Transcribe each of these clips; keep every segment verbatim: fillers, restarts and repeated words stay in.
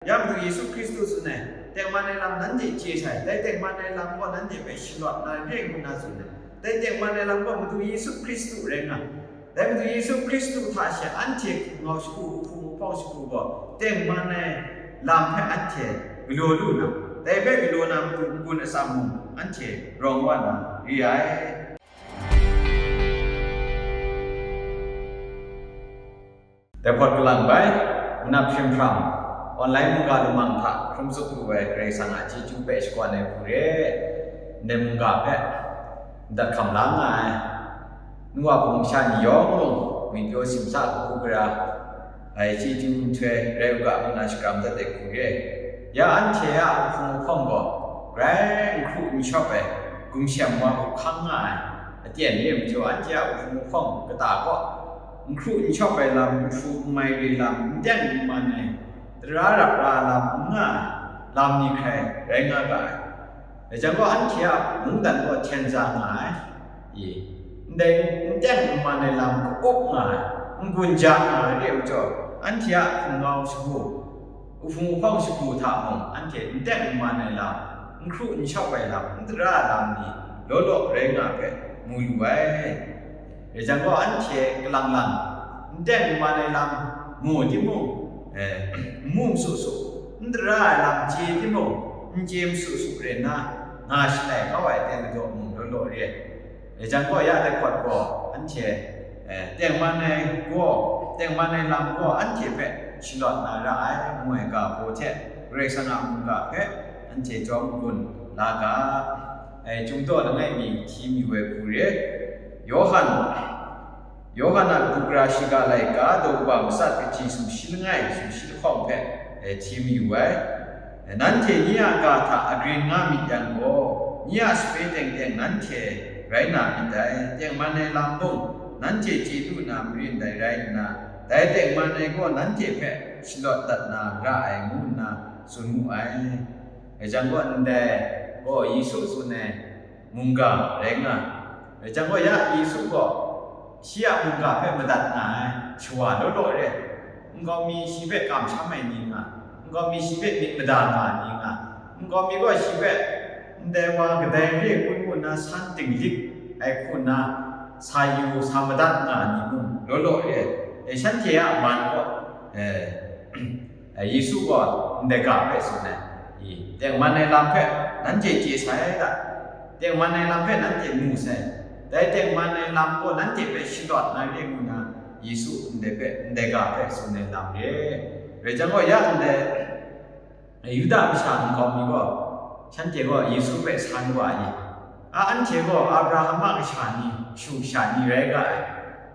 Ya Madu Yesu Hkristu tsun ai, tengman ai lam nanhte chye sai, dai tengman ai lam gaw nanhte hpe shalawt na re ngu na tsun ai. Dai tengman ai lam gaw Madu Yesu Hkristu rai nga. Dai Madu Yesu Hkristu hta she anhte hpung ngau shagu, hpung hpawng shagu gaw tengman ai lam hpe anhte galaw lu na, dai hpe galaw na matu n-gun atsam mung anhte rawng wa na re ai. Dai hpawt kalang bai, manap hprim hpram, online mungga lamang hta hkrum tsup lu ai Karai Kasang a chyeju hpe shakawn ai hku re, ndai mungga hpe ndat hkam la nga ai. Nu wa hpung masha ni yawng mung, ngwipyaw simsa kabu gara ai chyeju nhtoi rai u ga ngu na shakram dat ai hku re. Ya anhte a hpung hpawng gaw, grai n hkru n shawp ai, gumshem wa hku hkang nga ai, aten re majaw, anhte a hpung hpawng kata gaw, n hkru n shawp ai lam, n hpru n mai re lam, n teng n man ai, tara rap ra lam n nga ai, lam ni hkrai rai nga ga ai. Dai jang gaw, anhte a mungdan gaw hten za nga ai. I, ndai n teng n man ai lam ka-up nga ai, n-gun ja nga ai re majaw, anhte a hpung ngau shagu, hpung hpawng shagu hta mung, anhte n teng n man ai lam, n hkru n shawp ai lam, n tara ai lam ni law law rai nga ai hpe mu lu ai. Dai jang gaw, anhte kalang lang, n teng n man ai lam mu timung, eh, n mu masu su, n tara ai lam chye timung, n chye masu su rai nna, nga shalai kau ai aten ladaw mung law law re ai. Dai jang gaw, ya dai hpawt gaw, anhte, eh, tengman ai gaw, tengman ai lam gaw anhte hpe shalawt na ra ai, ngu ai ga hpaw hte, Karai Kasang a mungga hpe anhte jawm gun la ga, eh, Chyum daw langai mi hti mayu ai hku re. Yawhan, Yawhan a kabu gara shiga laika, daw kaba matsat kaji sumshi langai, sumshi lahkawng hpe, eh, hti mayu ai. Nanhte nye a ga hta agrin nga myit yang gaw, nye a sape teng teng nanhte rai na myit dai. Tengman ai lam mung, nanhte chye lu na marin dai rai nna, dai tengman ai gaw nanhte hpe shalawt dat na ra ai, ngu nna tsun mu ai. Dai jang gaw, ndai gaw Yesu tsun ai mungga rai nga. Dai jang gaw, ya Yesu gaw shi a mungga hpe madat nga ai shawa law law re. Nkau mi shi hpe kamsham ai ni nga, nkau mi shi hpe myit mada nga ai ni nga, nkau mi gaw shi hpe ndai wa kadai re kun ngu nna san dinglik ai hku nna sa yu sa madat nga ai ni mung law law re. E, shanhte a man gaw, e, e, Yesu gaw ndai ga hpe tsun ai, i, tengman ai lam hpe nanhte chye sai ga, tengman ai lam hpe nanhte mu sai, dai tengman ai lam gaw nanhte hpe shalawt na re ngu nna, Yesu ndai hpe, ndai ga hpe tsun ai lam re. Rai jang gaw, ya ndai, Yuda masha nkau mi gaw, shanhte gaw Yesu hpe san wa ai. A, anhte gaw Abraham a kasha ni, kashu kasha ni rai ga ai.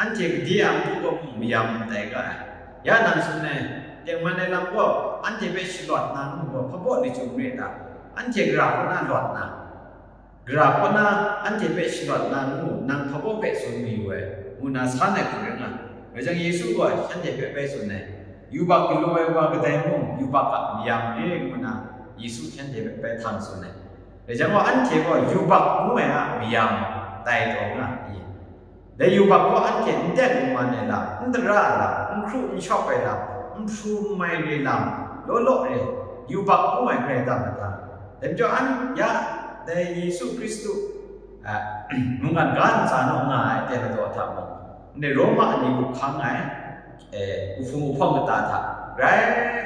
Anhte gade a matu gaw mung mayam tai ga ai. Ya nang tsun ai, tengman ai lam gaw anhte hpe shalawt na ngu gaw, hpabaw ni chyum re ta? Anhte gara kaw na lawt na, gara kaw na anhte hpe shalawt na ngu, nang hpabaw hpe tsun mayu ai, ngu nna san ai hku rai nga. Rai jang, Yesu gaw shanhte hpe bai tsun ai, yubak galaw ai wa kadai mung, yubak a mayam re, ngu nna Yesu shanhte hpe bai htang tsun ai. Rai jang gaw, anhte gaw yubak ngu ai a mayam tai taw nga ai. Dai yubak gaw anhte n teng n man ai lam, n tara ai lam, n hkru n shawp ai lam, n hpru n mai re lam, law law re, yubak ngu ai grai tam ai ta? Dai majaw, an ya, dai Yesu Hkristu, a, mungkan ga ntsa naw nga ai aten ladaw hta mung, ndai Roma ni gup hkang ai, e, uhpung uhpawng kata hta, grai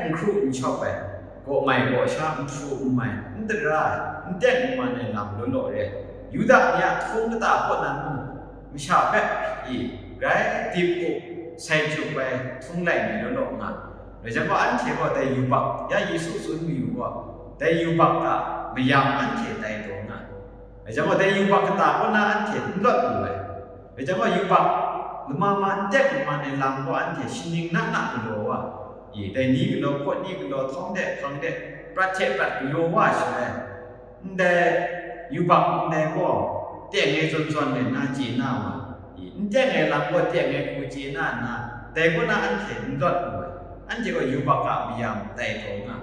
n hkru n shawp ai, kaw mai kaw sha, n hpru n mai, n tara ai, n teng n man ai lam law law re, Yuda ni a hpung kata kaw na nu, masha hpe, i, grai dip u, sai jup ai htung lai mi law law nga. Rai jang gaw, anhte gaw dai yubak, ya Yesu tsun mayu gaw, dai yubak a mayam anhte tai taw nga. Rai jang gaw, dai yubak kata kaw na anhte n lawt lu ai. Rai jang gaw, yubak lama ma n teng n man ai lam gaw anhte shaning na na galaw wa, i, dai ni galaw, hpawt ni galaw, htawng de, hpang de, prat hte prat galaw wa shaloi, ndai yubak ndai gaw teng ai zawn zawn rai nna chye na wa, i, n teng ai lam gaw teng ai hku chye na nna, dai kaw na anhte n lawt lu ai. Anhte gaw yubak a mayam tai taw nga.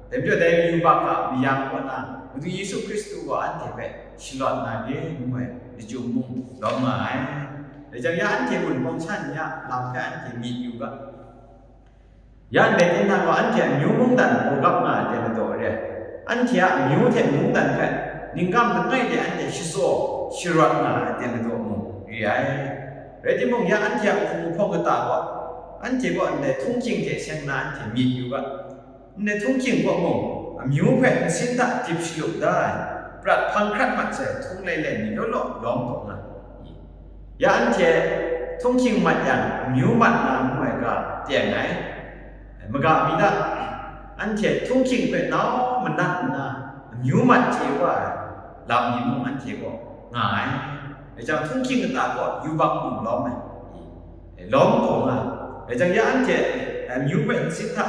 Dai majaw, dai yubak a mayam kaw na Madu Yesu Hkristu gaw anhte hpe shalawt na re ngu ai lachyum mung lawm nga ai. Dai jang, ya anhte gun bawng sha ni a lam hpe anhte myit yu ga. Ya ndai tinang gaw anhte amyu mungdan hkawgap nga ai ten ladaw re ai. Anhte a amyu hte mungdan hpe ningkam langai de anhte shatsaw sharawt nga ai ten ladaw mung re ai. Rai timung, ya anhte a hpung hpawng kata gaw, anhte gaw ndai htunghking hte seng na anhte myit yu ga. Ndai htunghking kaw mung, amyu hpe nsin hta dip shalup da ai, prat hpang hkrat mat sai htung lailen ni law law lawm taw nga ai. Ya anhte htunghking mat yang, amyu mat na ngu ai ga teng ai, maga mi da, anhte htunghking hpe nau manat nna, amyu mat chye wa ai lam ni mung anhte gaw nga ai. Dai jang, htunghking kata gaw yubak mung lawm ai, lawm taw nga ai. Dai jang, ya anhte, eh, amyu hpe nsin hta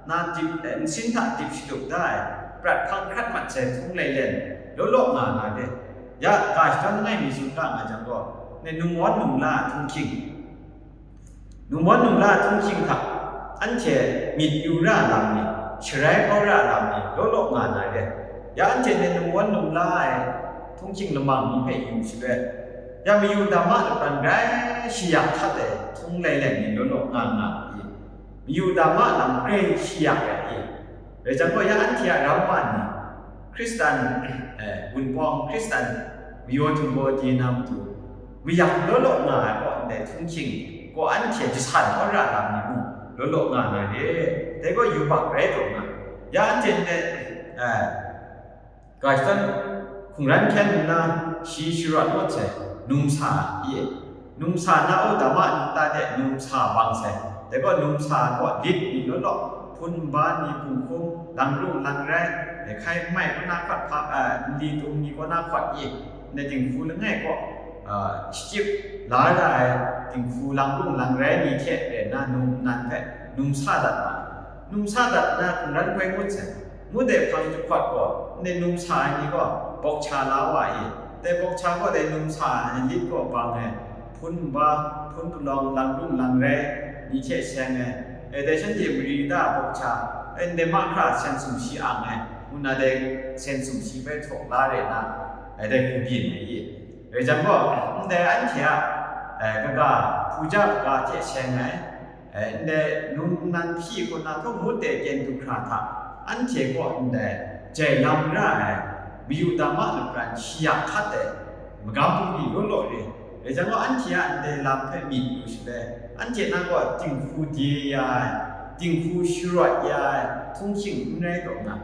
na dip, eh, nsin hta dip shadup da ai, prat hpang hkrat mat sai htung lailen law law nga nga de. Ya ga shadawn langai mi tsun ga nga jang gaw, ndai num wan num la htunghking, num wan num la htunghking hta anhte myit yu ra lam ni, sharai kau ra lam ni law law nga na re. Ya anhte ndai num wan num la ai htunghking lamang ni hpe yu shaloi, ya mayu dama lapran grai shayak hkat ai htung lailen ni law law nga nga ai. Mayu dama lam grai shayak ai. Rai jang gaw, ya anhte a ramma ni, Hkristan, eh, wunpawng, Hkristan mayaw htingbaw de na matu, mayak law law nga ai kaw ndai htunghking gaw anhte jasan kau ra lam ni mung law law nga na re. Dai gaw yubak rai taw nga. Ya anhte ndai, eh, ga shadawn hkungran hkyen nna shi sharawt awt sai numsa i, numsa na u dama nta de numsa bang sai. Dai gaw numsa gaw lit ni law law, hpun nba ni, punghkum, langrung langrai, hkai nmai kaw na hkawt hpa, a, nli tum ni kaw na hkawt i, ndai dinghku langai kaw, a, shachyip la ra ai dinghku langrung langrai ni hte rai nna num nnan hpe numsa dat ma ai. Numsa dat nna hkungran hkoi ngut sai. Ngut ai hpang jahpawt gaw, ndai numsa ai ni gaw bawkcha la wa i, dai bawkcha gaw dai numsa ai lit gaw bang ai, hpun nba, hpun palawng, langrung langrai ni hte seng ai, e, dai shanhte mari da bawkcha, e, ndai mahkra sen sumshi ang ai, ngu nna dai sen sumshi bai htaw la re nna, e, dai hku byin ai i. Rai jang gaw, ndai anhte a, e, kaga, hpuja kaga hte seng ai, e, ndai num nnan hpyi kaw na htaw ngut ai kyen du hkra hta, anhte kaw ndai jai lam ra ai, mayu dama lapran shayak hkat ai, magam bungli law law re. Rai jang gaw, anhte a ndai lam hpe myit yu shaloi, anhte na gaw dinghku de ya ai, dinghku sharawt ya ai htunghking n rai taw nga,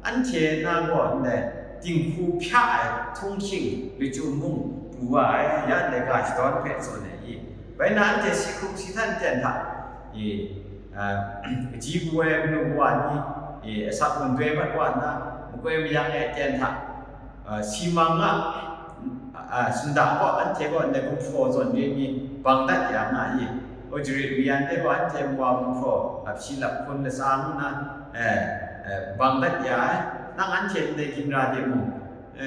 anhte na gaw ndai dinghku hpya ai htunghking lachyum mung pru wa ai, ya ndai ga shadawn hpe tsun ai i. Bai nna anhte si hkrum si htan ten hta, i, a, kaji gu ai manu wa ni, i, asak gun doi mat wa nna, makoi mayang e ten hta, a, simang a, a, sunda gaw, anhte gaw ndai gumhpraw zawn re ni bang dat ya nga i. O, jarit mayan de gaw, anhte makwa gumhpraw lap shi lap hkun latsa ngu nna, e, e, bang dat ya ai. Nang anhte ndai ginra de mung, e,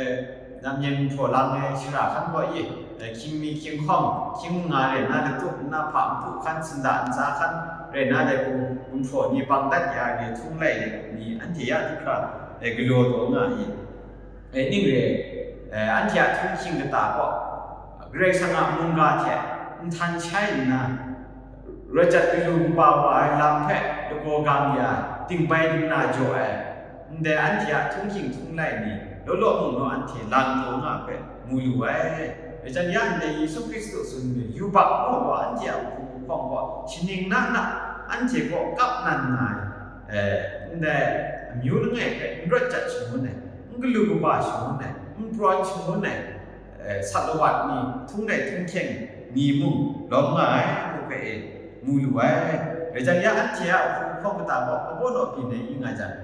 namyen gumhpraw lang ai shara hkan gaw i, e, hkying mi hkying hkawng, hkying nga rai nna latup nna hpa npu hkan, sunda ntsa hkan rai nna dai hku gumhpraw ni bang dat ya ai ni htung lai ni anhte ya du hkra, e, galaw taw nga i. E, ning re, e, anhte a htunghking kata gaw, Karai Kasang a mungga hte nhtan shai nna, rawt jat galu kaba wa ai lam hpe lagaw gang ya ai, dingbai dingna jaw ai, ndai anhte a htunghking htung lai ni, law law mung naw anhte lang taw nga hpe mu lu ai. Rai jang ya ndai Yesu Hkristu tsun ai yubak gaw gaw anhte a hku hpawng gaw shaning na na anhte kaw kap nan nga ai, e, ndai amyu langai hpe n rawt jat shangun ai, n galu kaba shangun ai, n prawn shangun ai, e, sat lawat ni, htung rai htung hkyeng ni mung lawm nga ai, ngu hpe e mu lu ai. Rai jang ya, anhte a hku hpawng kata gaw hpa baw naw byin ai i nga jang,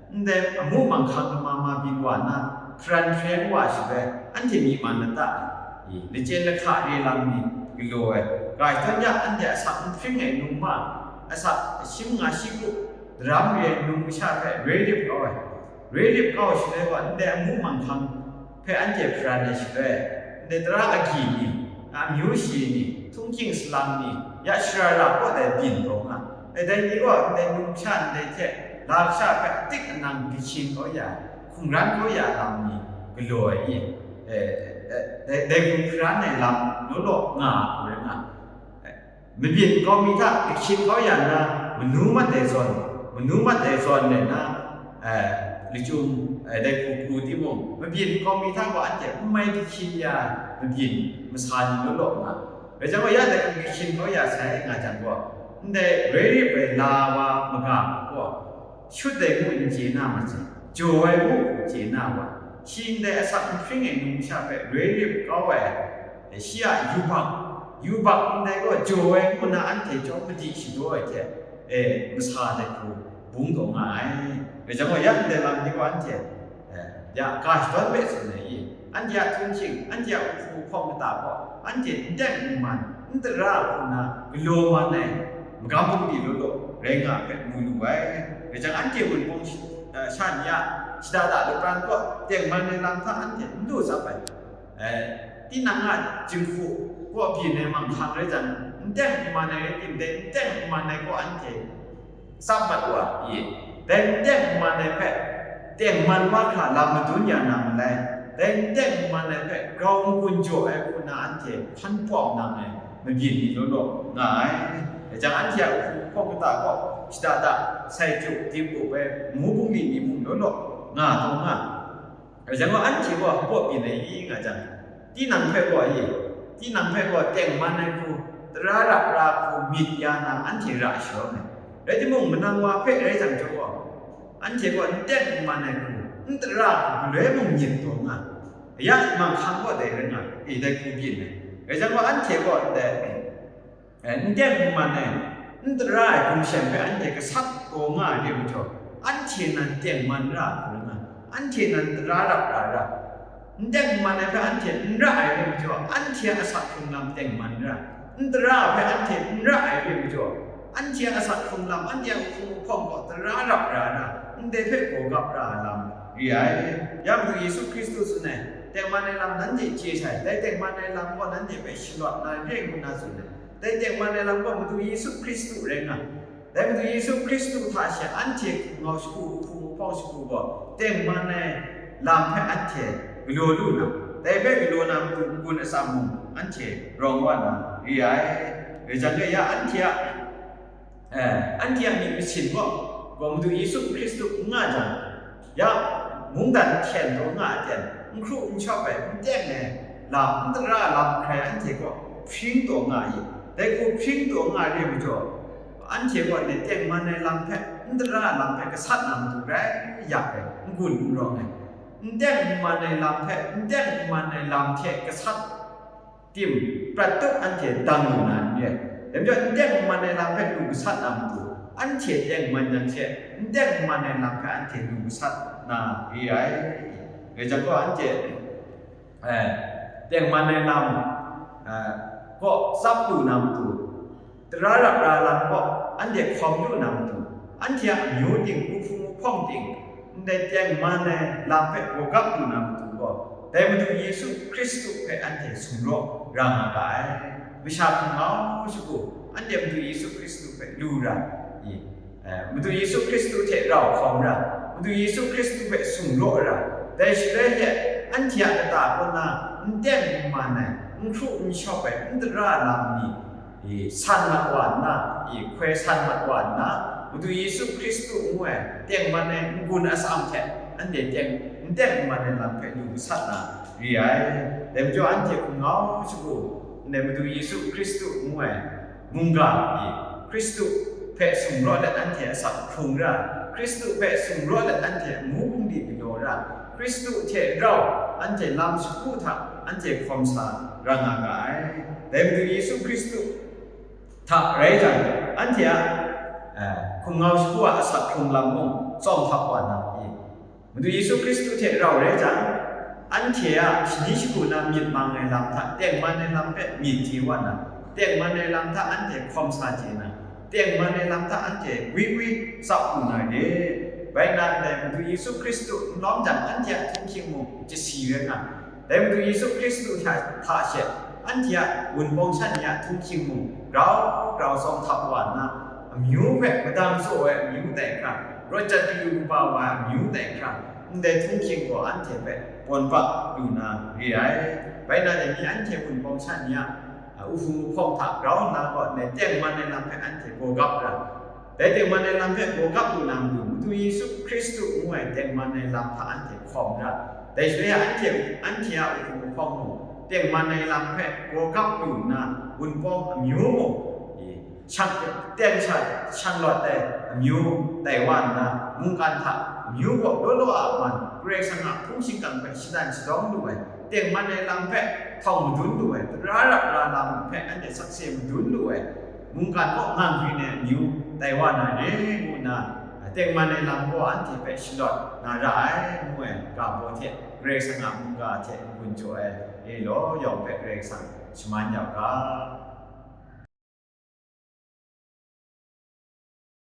ndai amu manghkang lama ma byin wa nna, hparan hpayen wa shaloi, anhte myi man lata ai, i, lachyen lahka re lam ni galaw ai, ga shadawn ya anhte asak n hpring ai num ma, asak shim nga shi kru, daram re ai num masha hpe roi rip kau ai. Roi rip kau shaloi gaw, ndai amu manghkang hpe anhte hparan ai shaloi, ndai tara agyi ni, amyu shi ni, htunghking salang ni, ya shara ra kaw dai byin taw nga. Dai, dai ni gaw ndai numsha ndai hte lasha hpe atik anang gahkyin kau ya ai, hkungran kau ya ai lam ni galaw ai i? E, e, dai, dai hku hparan ai lam law law nga ai hku rai nga, e, mabyin kau mi hta gahkyin kau ya nna, Manu mat ai zawn, manu mat ai zawn rai nna, eh, lachyum, eh, dai hku pru timung, mabyin nkau mi hta gaw anhte n mai kahkyin ya, mabyin masa ni law law nga. Rai jang gaw, ya dai hku kahkyin kau ya sai nga jang gaw, ndai roi rip ai la wa maga gaw, shut ai ngu n chye na ma sai, jaw ai ngu n chye na wa, shi ndai asak n hpring ai numsha hpe roi rip kau ai, shi a yubak, yubak ndai gaw jaw ai ngu na anhte chyawm madi shadaw ai hte, e, masa dai hku bung taw nga ai. Rai jang gaw, ya ndai lam ni gaw anhte, e, ya ga shadawn hpe tsun ai i? Anhte a htunghking, anhte a uhpung uhpawng kata gaw, anhte n teng n man, n tara hku na galaw man ai, magam bungli law law rai nga hpe mu lu ai. Rai jang, anhte wunpawng shi-, eh, sha ni a shada da lapran kaw tengman ai lam hta anhte n lu tsap ai. Eh, tinang a jinghku kaw byin ai manghkang rai jang, n teng n man ai rai tim, dai n teng n man ai kaw anhte tsap mat wa i? Dai n teng n man ai hpe tengman wa hkra lam madun ya na malai, dai n teng n man ai hpe grau n-gun jaw ai hku na anhte hpan pawng nang ai mabyin ni law law nga ai. Dai jang, anhte a uhpung uhpawng kata gaw shada da, sai chyu, dip up ai, mu bungli ni mung law law nga taw nga. Dai jang gaw, anhte gaw hpaw byin ai i nga jang, tinang hpe gaw i, tinang hpe gaw tengman ai hku, tara rap ra hku myit ya na anhte ra sharawng ai. Rai timung, manang wa hpe rai jang chyawm gaw, anhte gaw n teng n man ai hku, n tara hku galoi mung myit taw nga. Ya manghkang gaw dai rai nga, e, dai hku byin ai. Rai jang gaw, anhte gaw ndai, eh, n teng n man ai, n tara ai gumshem hpe anhte gasat taw nga ai re majaw, anhte nan tengman ra hku rai nga, anhte nan tara rap ra ra. N teng n man ai hpe anhte n ra ai re majaw, anhte a asak hkrung lam tengman ra. N tara ai hpe anhte n ra ai re majaw, anhte a asak hkrung lam, anhte a hkrung hpawng gaw tara rap ra ra, ndai hpe gaw gap ra ai lam re ai. Ya Madu Yesu Hkristu tsun ai, tengman ai lam nanhte chye sai, dai tengman ai lam gaw nanhte hpe shalawt na re ngu na tsun ai. Dai tengman ai lam gaw Madu Yesu Hkristu rai nga. Dai Madu Yesu Hkristu hta she anhte hkungau shagu, hpung hpawng shagu gaw tengman ai lam hpe anhte galaw lu na, dai hpe galaw na matu n-gun atsam mung anhte rawng wa na re ai. Rai jang e, ya anhte a, eh, anhte a myit masin gaw, gaw Madu Yesu Hkristu n nga jang, ya mungdan hkyen taw nga ai ten, n hkru n shawp ai, n teng ai lam, n tara lam hkrai anhte gaw hpring taw nga i? Dai hku hpring taw nga re majaw, anhte gaw ndai tengman ai lam hpe, n tara lam hpe gasat na matu grai yak ai, n-gun n rawng ai, n teng n man ai lam hpe, n teng n man ai lam hte gasat tim prat tup anhte dang lu na n re. Dai majaw, n teng n man ai lam hpe lu gasat na matu, anhte teng man yang she, n teng n man ai lam hpe anhte lu gasat na re ai. Rai jang gaw, anhte, eh, tengman ai lam, eh, kaw tsap lu na matu, tara rap ra lam kaw anhte hkawm lu na matu, anhte a amyu ting, uhpung uhpawng ting, ndai tengman ai lam hpe gaw gap lu na matu gaw, dai Madu Yesu Hkristu hpe anhte sumraw ra nga ga ai. Masha hkungau shagu anhte Madu Yesu Hkristu hpe lu ra i? Eh, Madu Yesu Hkristu hte rau hkawm ra, Madu Yesu Hkristu hpe sumraw ra, dai shaloi hte anhte a kata kaw na n teng n man ai, n hkru n shawp ai, n tara lam ni, i, san mat wa nna, i, hkoi san mat wa nna, Madu Yesu Hkristu ngu ai tengman ai n-gun atsam hte anhte teng, n teng n man ai lam hpe lu gasat na re ai. Dai majaw, anhte hkungau shagu ndai Madu Yesu Hkristu ngu ai mungga i, Hkristu hpe sumraw let anhte asak hkrung ra, Hkristu hpe sumraw let anhte amu bungli galaw ra, Hkristu hte rau anhte lam shagu hta anhte hkawm sa ra nga ga ai. Dai Madu Yesu Hkristu hta rai jang, anhte a, eh, hkungau shagu a asak hkrung lam mung tsawm hkap wa na i? Madu Yesu Hkristu hte rau rai jang, anhte a shani shagu na myit mang ai lam hta tengman ai lam hpe myit chye wa na, tengman ai lam hta anhte hkawm sa chye na, tengman ai lam hta anhte gwi gwi tsap lu na re. Bai nna, ndai Madu Yesu Hkristu n lawm jang, anhte a htunghking mung chasi rai nga, dai Madu Yesu Hkristu hta, hta she, anhte a wunpawng sha ni a htunghking mung grau grau tsawm hkap wa nna, amyu hpe madang tsaw ai amyu tai hkra, rawt jat katu kaba wa ai amyu tai hkra, ndai htunghking gaw anhte hpe pawn bak lu na re ai. Bai na dai ni anhte wunpawng sha ni a, a, uhpung uhpawng hta grau nna gaw, ndai tengman ai lam hpe anhte gaw gap ra, Dai tengman ai lam hpe gaw gap lu na matu, Madu Yesu Hkristu ngu ai tengman ai lam hta anhte hkawm ra. Dai shaloi anhte, anhte a uhpung ahkawng mung, tengman ai lam hpe gaw gap lu nna, wunpawng amyu mung, e, shang, teng sha, shang lawt ai amyu tai wa nna, mungkan hta amyu gaw law law a man Karai Kasang a hpung shingkang hpe shadan shadawng lu ai, tengman ai lam hpe htawng madun lu ai, tara ra ra lam hpe anhte sakse madun lu ai, mungkan kaw ngang hkring ai amyu tai wa na re ngu nna, tengman ai lam gaw anhte hpe shalawt na ra ai, ngu ai ga baw hte Karai Kasang a mungga hte n-gun jaw ai, e law yawng hpe Karai Kasang shaman ya u ga.